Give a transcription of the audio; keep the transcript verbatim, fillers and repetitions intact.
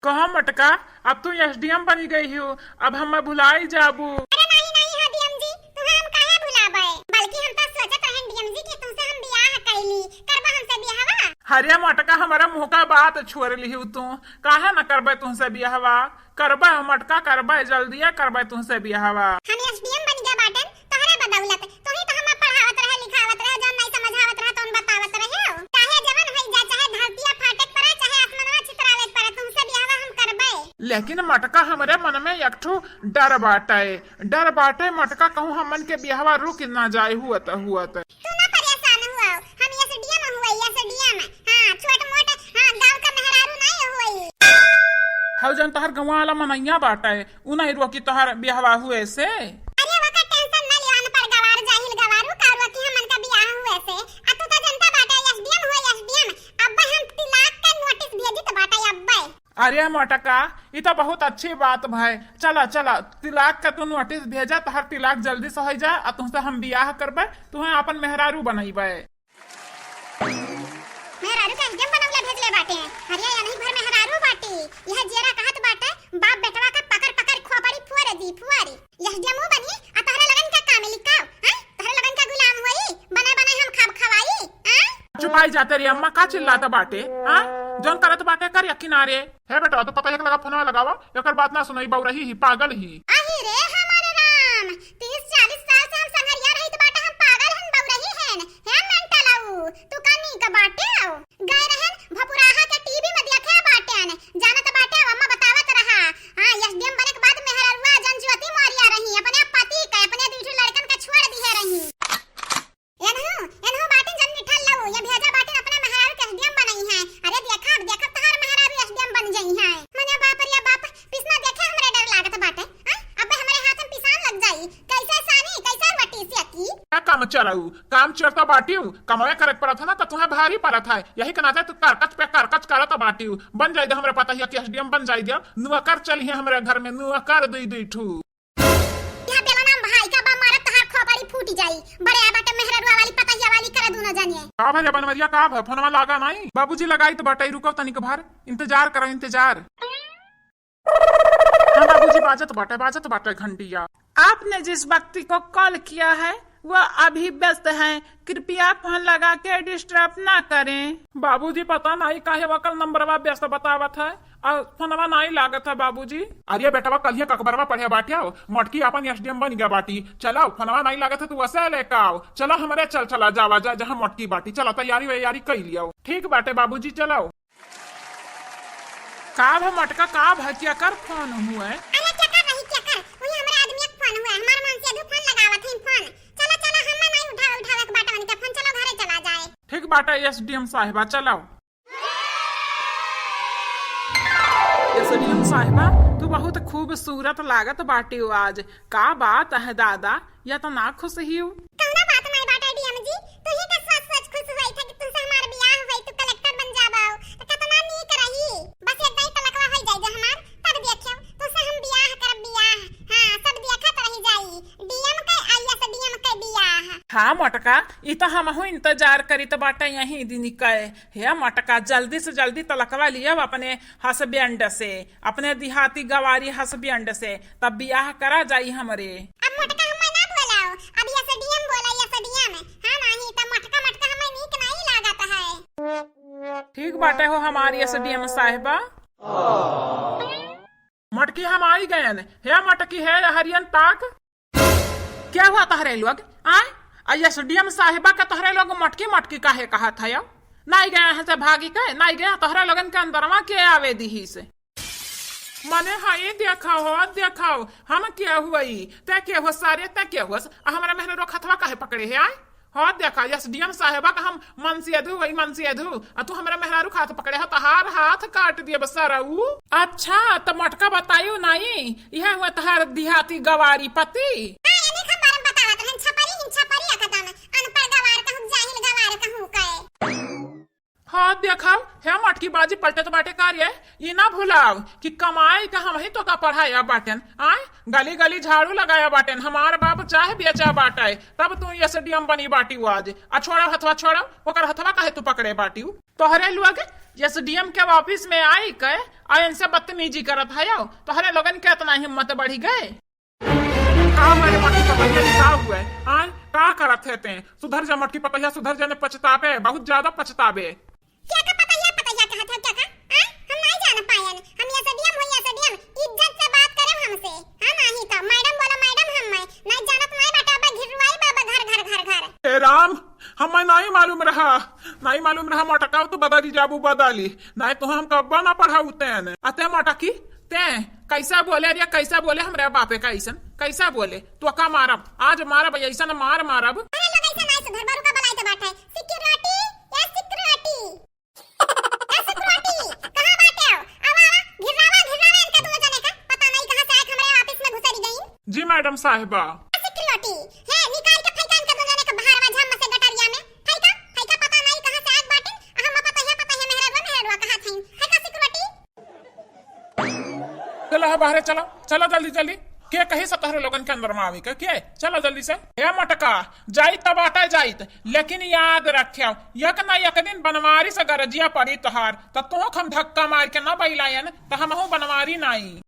कहो मोटका, अब तू एसडीएम बनी गई हो, अब हमें भुलाई जाबू। अरे नहीं, नहीं हो डीएम जी, तुम्हें हम काहे भुलाबे? बल्कि हम तो सोचत रहन डीएम जी कि तुमसे हम बियाह कैली, करबा हमसे बियाहवा? अरे मोटका, हमारा मुँह का बात छोड़ लिहू तू, काहे न करबे तुमसे बियाहवा? करबे मोटका, करबे, जल्दिया करबे तुमसे बियाहवा। हम एसडीएम बन गया बाटन, तोहरे बदौलत। तू ही तो हमें पढ़ावत रहे, लिखावत रहे, जौन नहीं समझावत रहे, तौन बतावत रहे हो। चाहे जवन होई जा, चाहे धरतिया फाटे के पड़े, चाहे आसमानवा छितरावे के पड़े, तुमसे बियाहवा हम करबे। लेकिन मोटका, हमरे मन में एक ठो डर बाटे, डर बाटे मोटका, कहूँ हमन के बियाहवा रुक ना जाए हुअत हुअत। तू ना परेशान हुआ, हम एसडीएम हुए, एसडीएम। हाँ, छोट मोट, हाँ, गाँव का मेहरारू नहीं हुए। हौ जौन तोहर गौवा वाला मनैया बाटे, उ नहीं रोकी तोहर बियाहवा हुए से। अरे ओकर टेंशन न लियो, अनपढ़ गवार, जाहिल गवार, उ का रोकी हमन का बियाह हुए से। आ तू तो जनता बाटे, एसडीएम हुए, एसडीएम। अब्बे हम तिलाक का नोटिस भेजित बाटे अब्बे। अरे मोटका, ई तो बहुत अच्छी बात भाई। चला, चला, तिलाक का तू नोटिस भेजा, तोहर तिलाक जल्दी से हो जा, आ तुमसे हम बियाह करबे, तुहें आपन मेहरारू बनैबे। मेहरारू का एसडीएम बनवले भेजले बाटे। अरे यही भर मेहरारू बाटी। यह जेरा कहत बाटे, बाप बेटवा का पकड़ पकड़ खोपड़ी फुअर दी, फुअरी। एसडीएम बनी, आ तोहरे लगन का काम लिखाओ, हैं? तोहरे लगन का गुलाम होई, बना बना हम खाब खवाई, हैं? चुपाई जाते रे अम्मा, का चिल्लात बाटे, हाँ? जौन करत बाटे कर या किनारे। हे बेटा, तो पता एक लगा फोनवा लगावा, एकर बात ना सुनई, बउरही ही, पागल ही। अही रे हमारे राम, तीस चालीस साल से हम संघरिया रहित बाटे, हम पागल हन, बउरही हन। हे मेंटल आऊ, तू का नीक बाटे आऊ? गए रहन भपुराहा के टीवी में देखे बाटेन, जानत बाटे, अम्मा बतावत रहा। हाँ, एसडीएम बने के बाद मेहररुआ जन ज्योति मौर्या रही, अपने पति के, अपने दुई ठो लड़कन के छोड़ दिए रही। एनहु, एनहु बाटिन जन निठल लऊ, ये भेजा बाटिन अपने मेहरारू के एसडीएम बनई है। अरे देखब, देखब तहार मेहरारू एसडीएम बन जई है। मने बाप रे बाप, पिसना देखे हमरे डर लागत बाटे। हाँ? अबे हमरे हाथ में पिसान लग जाई। कैसे सानी, कैसे रोटी सेकी? का काम चलाऊ? काम चलता बाटिउ, कमावे करे के पड़त है ना, तो तुम्हें भारी पड़त है। यही के नाते तू करकच पे करकच करत बाटिउ। बन जाई दे हमरे पता ही कि एसडीएम बन जाई दे। नुआ कर चली है हमरे घर में, नुआ कर दुई दुई ठू। यह बेलना भाई का बा मारत तहार खोपड़ी फूट जाई। बड़े आ बाटे मेहररुआ वाली पतहिया वाली करे दूनो जने। का भले बनवरिया का भा फोनवा लागा नाई? बाबूजी लगाई तो बाटे, रुको तनिक भर। इंतजार करो इंतजार। हाँ बाबूजी बाजत बाटे, बाजत बाटे घंटिया। आपने जिस व्यक्ति को कॉल किया है वो अभी व्यस्त हैं, कृपया फोन लगा के डिस्टर्ब ना करें। बाबूजी पता नाई काहे वकल नंबरवा व्यस्त बतावत है। आ, फोनवा नाई लागत है बाबूजी। अरे बेटवा, कलिया ककबरवा पढ़े बाट्या हो, मोटकी आपन एसडीएम बन गया बाटी। चलाओ, फोनवा नाई लागत है, तू वसे लेके आओ। चला हमरे चल, चला जावा जा, जहाँ मोटकी बाटी। चला तैयारी वैयारी कई लियाओ। ठीक बाटे बाबूजी, चलाओ। का भा मोटका, का भा, केकर फोन हुए? अरे केकर रही, केकर? वही हमरे आदमी के फोन हुए, हमार मन से दू फोन लगावत है फोन। चला, चला, हम नाई उठावे, उठावे के बाटे उनके फोन, चलो घरे चला जाए। ठीक बाटे एसडीएम साहिबा, चलाओ। एसडीएम साहिबा, तू बहुत खूबसूरत लागत बाटिउ आज। का बात है दादा, या तो ना खुश हिउ? कौनो बात नहीं बाटे डीएम जी, तू ही का सोच सोच खुश हुई था कि तुमसे हमार बियाह हुई, तू कलेक्टर बन जाबो, तो कितना नीक रही। बस एक दाई तलकवा होई जाई जो हमार, तब देखियो, तुमसे हम बियाह करब बियाह। हाँ, सब देखत रही जाई, डीएम के आईएएस डीएम के बियाह। हाँ मोटका, ई तो हमहू इंतजार करित बाटे यही दिन के। हे मोटका, जल्दी से जल्दी तलकवा लियाव अपने हस्बैंड से, अपने देहाती गवारी हस्बैंड से, तब बियाह करा जाई हमरे। अब मोटका हमें ना बोलाओ, अब एसडीएम बोला, एसडीएम। हाँ, नहीं तो मोटका, मोटका हमें नीक नहीं लागत है। ठीक बाटे हो हमारी एसडीएम साहिबा। मोटकी हम आई गयन। हे मोटकी, हे हरियन ताक। क्या हुआ तोहरे लोग? आय? आ एसडीएम साहिबा के तोहरे लोग मोटकी मोटकी काहे कहत हयो? नाई गया है से भागी के, नाई गया तोहरे लोगन के अंदरवा के आवे दीही से। मने हई देखो हो, देखो, हम के हुई, ते के हो सारे, ते के होस, आ हमरा मेहनरो खतवा काहे पकड़े है, आय? हो देखा, एसडीएम साहेबा का हम मनसेधु हई, मनसेधु। आ तू हमरा मेहरारू खात पकड़े ह, तहार हाथ काट दिए बस सरऊ। अच्छा, त मोटका बतायु नाई, इहे हुआ तहार दिहाती गवारी पति? हाँ, एने खबर बतावत रहन, छपरी हिन, छपरी एकदम, अनपढ़ गवार कहूँ, जाहिल गवार कहूँ कहे। हो आ देखा, हे मटकी बाजी पलटत बाटे का रे? ई ना भुलाव कि कमाई का हमही तोका पढ़ाया बाटेन, आय? गली गली झाड़ू लगाया बाटेन, हमार बाप चाह बेचा बाटे, तब तू एसडीएम बनी बाटिउ आज। आ छोड़ा हथवा, छोड़ा, ओकर हथवा काहे तू पकड़े बाटिउ? तोहरे लोग एसडीएम के ऑफिस में आई के आ इनसे बदतमीजी करत हयो, तोहरे लोगन के इतना हिम्मत बढ़ी गए? का हमारे मटकी पतैया लिखा हुआ है? आय, का करत है ते? सुधर जा मटकी पतैया, सुधर जा, ने पछताबे, बहुत ज्यादा पछताबे। क्या का पतैया, पतैया कहत है, क्या का? आय, हम नहीं जान पायन। हम एसडीएम हो, एसडीएम। इज्जत से बात करे हमसे। हाँ, नहीं तो मैडम बोला, मैडम हम मैं। नहीं जानत नहीं बाटे, अबे घिरवाई बाबा घर, घर, घर, घर। ए राम, हमें नहीं मालूम रहा, नहीं मालूम रहा, मटकाव तो बदली जाबू बदली, नहीं तो हम कब्बा ना पढ़ाऊ तेन। अते मटकी, ते कैसा बोले रे, कैसा बोले हमरे बापे का ऐसन, कैसा बोले? तो का मारब, आज मारब, ऐसन मार मारब। अरे लोग ऐसा नहीं सुधर, बरू का बलाई तो बात है। सिक्योरिटी, या सिक्योरिटी, या सिक्योरिटी, कहाँ बाटे हो? आवा, आवा, घिरावा, घिरावा इनका दोनों जने का। पता नहीं कहाँ से आए हमरे ऑफिस में घुसरी गई। जी मैडम साहिबा। या सिक्योरिटी, हे निकाल के फेंका इनका दोनों जने का बाहर, आवा झाम से गटरिया में। फेंका, फेंका, पता नहीं कहाँ से आए बाटे। हम पता है, पता है, मेहरवा, मेहरवा कहाँ थे। फेंका सिक्योरिटी। चला है बाहरे, चला, चला जल्दी जल्दी। के कही से तोहरे लोगन के अंदर में आवे के? के? चला जल्दी से। हे मटका, जाइत त बाटे जाइत, लेकिन याद रख्या, एक ना एक दिन बनवारी से गरजिया पड़ी तोहार, त तोहक हम धक्का मार के ना बैलायन, त हमहू बनवारी नाई।